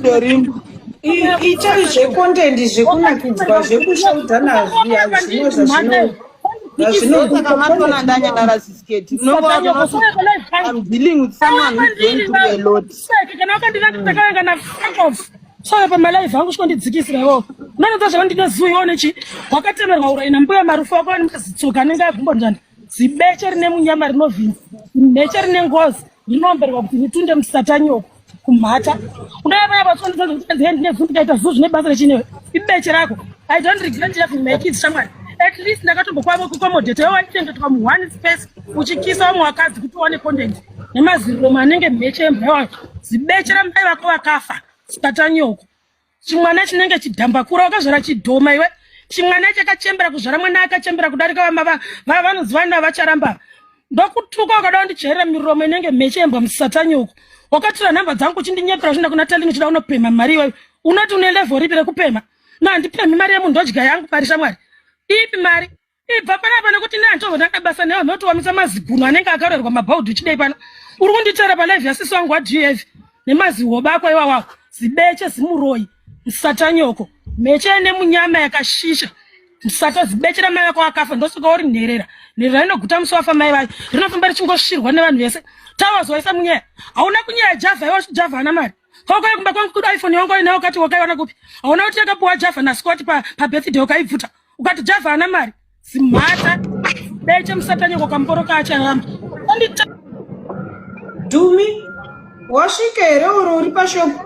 Dorini, itai zvecontent, zvekunakidzwa, zvekushaudzana hazvino zvazvino. Saka matona ndanyarara, sisketi. I'm dealing with someone who's going through a lot. Kana wakandinati takavenga na fuck off. Saka pamalive angu chikondidzikisira iwowo. Unonodza zvako ndine zuva iwo nechi wakatemerwa urai nambuya marufu ako ane mazitsoka anenge agumbo njani. Zibeche rine munyama rinovhinza. Beche rine ngozi rinoomberwa kuti ritunde musatanyoko kumhata. Unouya panapa uchikondidza kuti nze ndine zuva ndikaita zuva zvine basa rechinewe. Ibeche rako. I don't regret having my kids, shamwari. At least ndakatombokwavo kuaccommodate iwe waichengetwa mu one space uchikisa vamwe vakadzi kuti uwane content nemaziromo anenge mheche embwa iwayo. Zibeche ramai vako vakafa satanyoko. Chimwana chinenge chidhambakura, wakazvara chidhoma iwe. Chimwana chakachembera kuzvara mwana akachembera kudarika vanonzi vana vacharamba. Ndokutuka ukada kundicherera miromo inenge mheche yembwa musatanyoko. Wakatora nhamba dzangu uchindinyepera uchienda kuna Talini uchida unopemha mari iwewe. Unoti une level ripi rekupemha? No, handipemhi mari yemunhu, ndodya yangu mari, shamwari. Ipi mari? Ibva panapa nekuti ne handitombotanga basa newe notiwamisa maziguno anenge akarerwa mabhaudhi uchidei pano. Uri kunditeera palive yasisi wangu, what do you have? Nemazihoba ako iwawawo. Zibeche zimuroyi. Musatanyoko. Mheche ine munyama yakashisha. Musata zibeche ramai vako akafa ndosvika uri nherera. Nherera inoguta musi wafa mai vayo. Rinofamba richingosvirwa nevanhu vese. Tawazoisa munyaya. Hauna kunyaya Java iwe, Java ana mari. Kokauya kumba kwangu kuda iPhone yangu inayo ukati wakaiwana kupi? Hauna kuti yakapuwa Java naScott pa pabirthday ukaibvuta. Ukati Java ana mari. Zimhata. Beche musatanyoko kamboro kaacharamba. Andita Dhumi, wasvika here uro uri pashopu?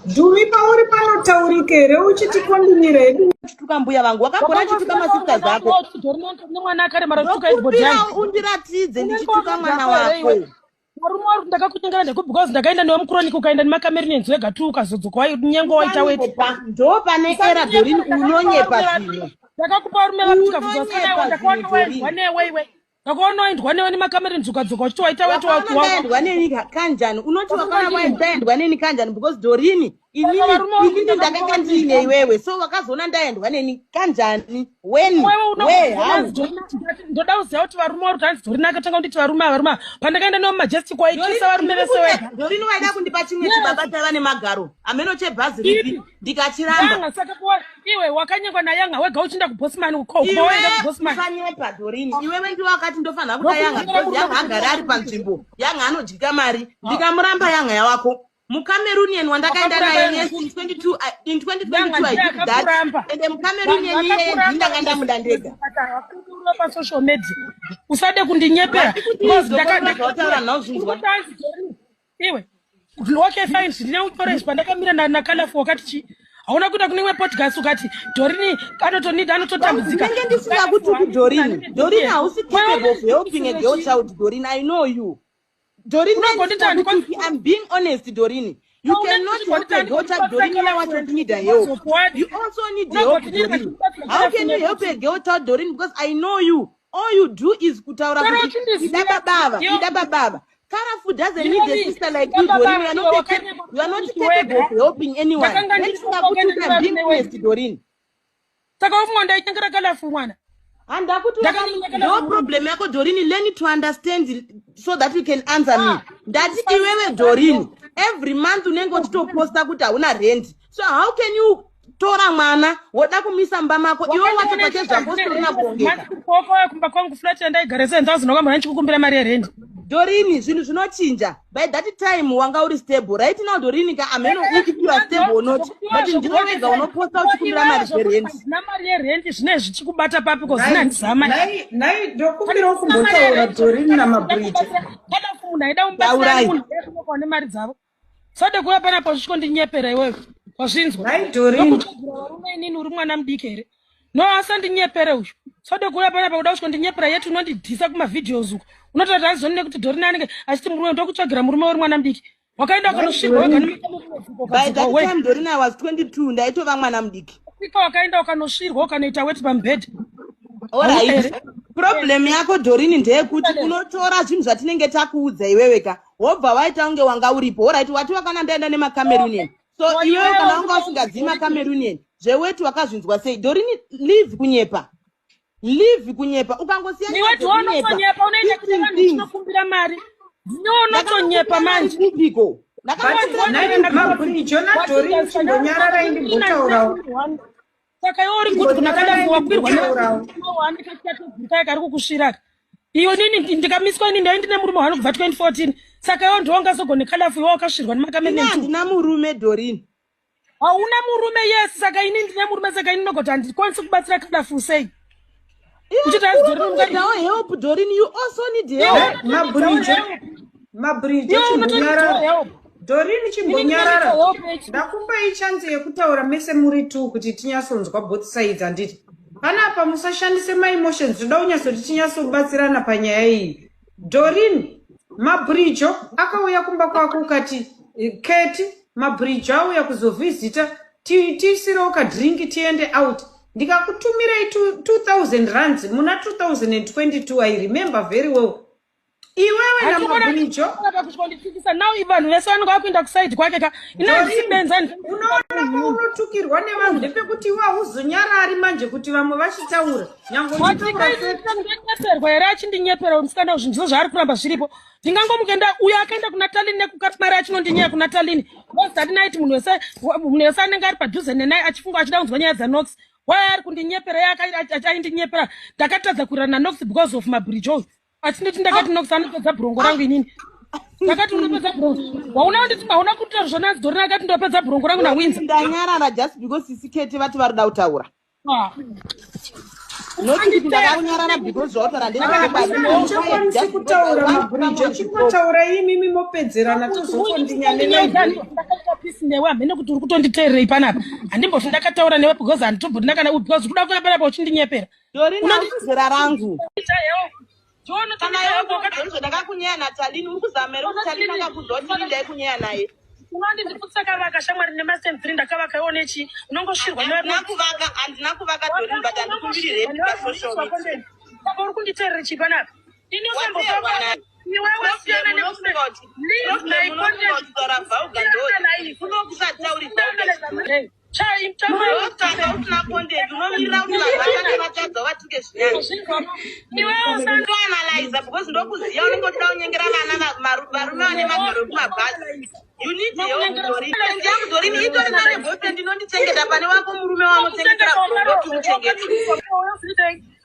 Dhumi, pauri panotaurika here uchiti kondimira hedu? Chituka mbuya vangu, wakagona chituka masisters ako. Nemwana akaremara tuka ibhodhi Ndokumbira yangu. undiratidze ndichituka mwana wako. Varume vari ndakakunyengera ndeku because ndakaenda newe muChronic, ukaenda nemaCameroonians wega tu, ukazodzoka wanyengo waita weti. Usanyepa. Ndo pane era, Dorini, unonyepa zvinhu. Ndakakupa varume vapi tikabvunza? Unonyepa Ndakaona zvinhu, waendwa Doreen. newe iwe. Ndakaona waendwa newe nemaCameroonians, ukadzoka uchiti waita weti. Wakaona ndaendwa neni kanjani? Unoti wakaona ndaendwa neni kanjani? Because Dorini, inini inini ndakanga ndiine iwewe, so wakazoona ndaendwa neni kanjani? When, where, how? Ndoda kuziva kuti varume vari kuti hanzi Dorini akatanga kunditi varume ava, varume ava. Pandakaenda newe muMajestic waikisa varume vese wega. Dorini, waida kundipa chimwe chibaba chaiva nemagaro hameno chebhazi ripi. Ipi? Ndikachiramba. Yanga saka kuwa iwe wakanyengwa naYanga wega uchienda kuBosman uko. Iwe waenda kuBosman. Usanyepa, Dorini. Iwewe ndiwe wakati ndofanira kuda Yanga because Yanga agara ari panzvimbo, Yanga anodyika mari. Ndikamuramba Yanga yawako muCameroonian wandakaenda naye. Yes, in 22, in 2022 I did that, ende muCameroonian iyeye ndini ndanga ndamuda ndega. Vakudurwa pasocial media, usade kundinyepera because Zvawataura nhau zvinzwa. Iwe, okay, fine, ndine unyoro pandakamira naKalafu wakati chi hauna kuita kune imwe podcast ukati Dorini anotonida, anototambudzika. Ndinenge ndisingakutuki, Dorini. Dorini, hausi capable of helping a girl child. Dorini, I know you, Dorini. I'm being honest, Dorini. You cannot help a girl child, Dorini. You want to need a help. You also need help, Dorini. How can you help a girl child, Dorini? Because I know you. All you do is kutaura kuti ida babava, ida babava. Karafu doesn't need a sister like you, Doreen. You are not capable of helping anyone. Ndingakutuka, I'm being honest, Doreen. Saka ufunga ndainyengera Kalafu mwana? Handakuti no problem yako, Dorini. Learn to understand so that you can answer me. Ndati iwewe, Dorini, every month unenge uchitoposta kuti hauna rent, so how can you tora mwana woda kumisa mumba mako iwe wacho pachezvako usitorina kurongeka? Kumba kwangu flat yandaigara 7000 wakamhanya chikukumbira mari yerendi. Dorini, zvinhu zvinochinja. By that time wanga uri stable. Right now, Dorini ka, ameno if you are stable or not, but ndiwe wega unoposta uchikumbira mari dzerendi. Na mari yerendi zvine zvichikubata papi kozina ndizama? Nai, ndokumbirawo kumbotaura, Dorini naMabridge. Kalafu munhu aida mubatsira, munhu aida nemari dzavo. Sade kuuya panapo zvichikondinyepera iwewe, wazvinzwa? Nai Dorini. Ndokutsvagira varume inini uri mwana mudiki here? No, asandinyepere uyu. Sade kuuya panapa kuda kusvikondinyepera yeti unondidhisa kumavideos uko. Unotoita azoni nekuti Dorini anenge achiti murume, ndokutsvagira murume uri mwana mudiki. Wakaenda ukanosvirwa wega. By that time, Dorini, I was 22, ndaitova mwana mudiki. Ika wakaenda ukanosvirwa ukanoita weti pamubhedhi. Alright, problem yako, Dorini, ndeyekuti unotora zvinhu zvatinenge takuudza iwewe ka, wobva waita kunge wanga uripo. Alright, wati wakana ndaenda nemaCameroonian, so iwewe kana wanga usingazii maCameroonian, zveweti wakazvinzwa sei? Dorini, leave kunyepa, leave kunyepa. Ukangosiya Iwe unotonyepa, unoenda kune vanhu uchinokumbira mari. Ndiwe unotonyepa manje. Kupiko. Mabhurijo naDorini chimbonyararai ndimbotaurawo. Saka iwe uri good kuna Chimbonyararai kadafu wakwirwa ndimbotaurawo. newanikakatobvika kari kukusviraka. Iyo nini ndikamiswa ini ndai ndine murume wanu kubva 2014. Saka iwe ndiwe ungazogone kadafu iwe wakasvirwa Ini nemakamene handina murume Dorini. Hauna murume yes saka ini ndine murume saka ini ndinogoti handikwanisi kubatsira kadafu sei. Uchiti hanzi Dorini ungadi- Unotodawo help Dorini, you also need help. Mabhurijo Mabhurijo Iwe unotondidawo chimbonyarara. help. Dorini chimbonyarara. Ini ndinotodawo help. Ndakupai chance yekutaura mese muri two kuti tinyatsonzwa both sides handiti. Panapa musashandise maemotions toda kunyatsoti tinyatsobatsirana panyaya iyi. Dorini, Mabhurijo akauya kumba kwako ukati Keti, Mabhurijo auya kuzovhizita tiisirewo kadrink tiende out. Ndikakutumirai 2000 rands muna 2022 I remember very well. Iwewe naMabhurijo kusvikondipikisa now vanhu vese vanenge vakuenda kusaidi kwake ka inandibenza unoona paunotukirwa nevanhu ndepekuti iwe hauzonyarari manje kuti vamwe vachitaura nyange uchitaura ndinyeperwa here achindinyepera musikana zvinhu ndizvo zvaari kuramba zviripo ndingangomukaenda uyo akaenda kuna Talini nekukatimari achinondinyaya kuna Talini because that night munhu wese anenge ari padhuze nenai achifunga achida kunzwa nyaya dzaNox waya ari kundinyepera iye aindinyepera ndakatadza kuwirirana naNox because of Mabhurijo uyu achinditi ndakati Nox anopedza bhurongo rangu inini ndakati unopedza bhurongo wauna nditi hauna kuita zvonanzi Dorina akati ndopedza bhurongo rangu naWinza Ndanyarara just because sisi Keti vati vari kuda kutaura. Not kuti ndakanyarara because zvawataura Handichakwanisi kutaura Mabhurijo chingotaura imimi mopedzerana tozokondinya nelive. Ndakaita peace newe hamene kuti uri kutonditeererei panapa handimboti ndakataura newe because handitomboti ndakana because uri kuda kuuya panapa uchindinyepera. Dorini zera rangu. Kana iwe ndakakunyeya naTalini uri kuzama here kuti Talini akakuudza kuti ini ndaikunyeya naye. Unondindiputsa kavaka shamwari nemastand 3 ndakavaka iwo nechi unongosvirwa. Handina kuvaka, handina kuvaka Dorini, but handikumbiri rape pasocial media. Saka uri kunditeerera chii panapa ini Wateerwa naye. iwewe siyana Unofunga kuti Leave my unofunga kuti taura vhauga ndori. Kunokusatauri vhauga. Ndosaka usina content unomirira kuti vanhu vatange vatadza vatuke zvinyanya. Ndoanalyza because ndokuziva unenge uchida kunyengera vana varume vane magaro ekumabhazi. You need help Dorini. Friend yangu Dorini itori nane boyfriend inondichengeta pane wako murume waunochengetera bhurongo kuti umuchengete.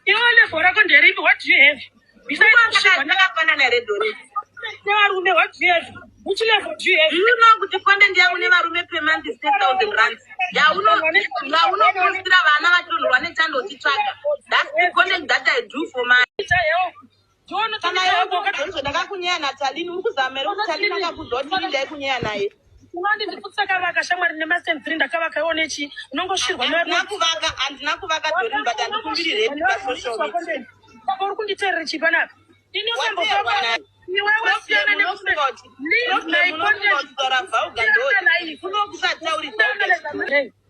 Iwe level rako nderipi? What do you have besides Ndakafanana here Dorini? nevarume? What do you have? Which level do you have? Do you know kuti content yangu nevarume per month is 10,000 rands? Yaunopostira vana vachitonhorwa nechando uchitsvaga. That's the content that I do for my. Kana iwe ndakakunyeya naTalini uri kuzama here kuti Talini akakuudza kuti ini ndaikunyeya naye. Unondindiputsa kavaka shamwari nemastand 3 ndakavaka iwo nechi unongosvirwa. Handina kuvaka, handina kuvaka Dorini, but handikumbiri rape pasocial media. Saka uri kunditeerera chii panapa ini Wateerwa naye. iwewe siyana Unofunga kuti Leave my unofunga kuti taura vhauga ndori. Kunokusatauri vhauga.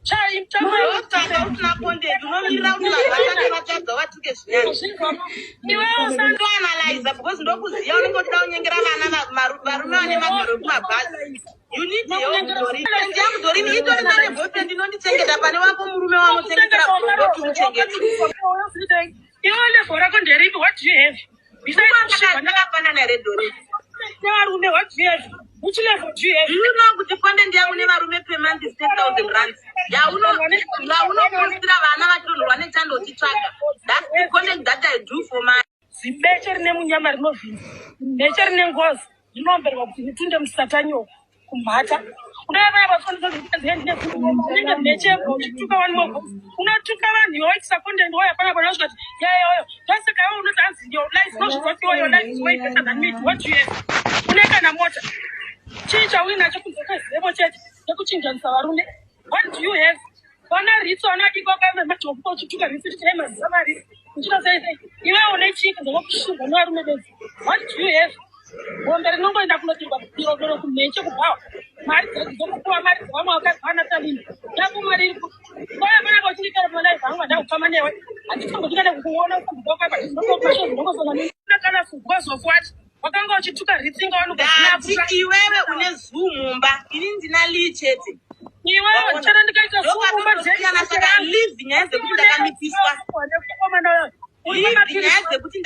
Ndosaka usina content unomirira kuti vanhu vatange vatadza vatuke zvinyanya. Ndoanalyza because ndokuziva unenge uchida kunyengera vana varume vane magaro ekumabhazi. You need help Dorini. Friend yangu Dorini itori nane boyfriend inondichengeta pane wako murume waunochengetera bhurongo kuti umuchengete. Iwe level rako nderipi? What do you have besides Ndakafanana here Dorini? nevarume? What do you have? Which level do you have? Do you know kuti content yangu nevarume per month is 10,000 rands? Yaunopostira vana vachitonhorwa nechando uchitsvaga. That's the content that I do for my. Zibeche rine munyama rinovhimba beche rine ngozi rinoomberwa kuti ritunde musatanyoko kumhata unenge beche uchituka vanhu mogo unotuka vanhu iwe waitisa content waya pana pana usvikati yayoyo ndosaka iwe unoti hanzi your life nozvizoti your life is way better than me. What do you have? Une kana mota chii chauinacho kunze kwezemo chete nekuchinjanisa varume? What do you have? Vana ritso vanadikwa kaimemajoko uchituka ritso uchiti hai mazisa marisi uchita sei sei iwe une chii kunze kwekushingwa nevarume bedzi? What do you have? Rombe rinongoenda kunotirwa doro kumheche kubhawa mari dzokupuwa mari dzevamwe vakadzi vana Talini yako mari iri kwaya panapa uchinditara pamalive angu andakufamba newe handitombodika nekukuona kana because of what wakanga uchituka ritsinga. Ndati iwewe une zoo mumba, ini ndina lii chete. Iwewe chana ndikaita zumumba. Saka leave nyaya dzekuti ndakamitiswa. Leave nyaya dzekuti.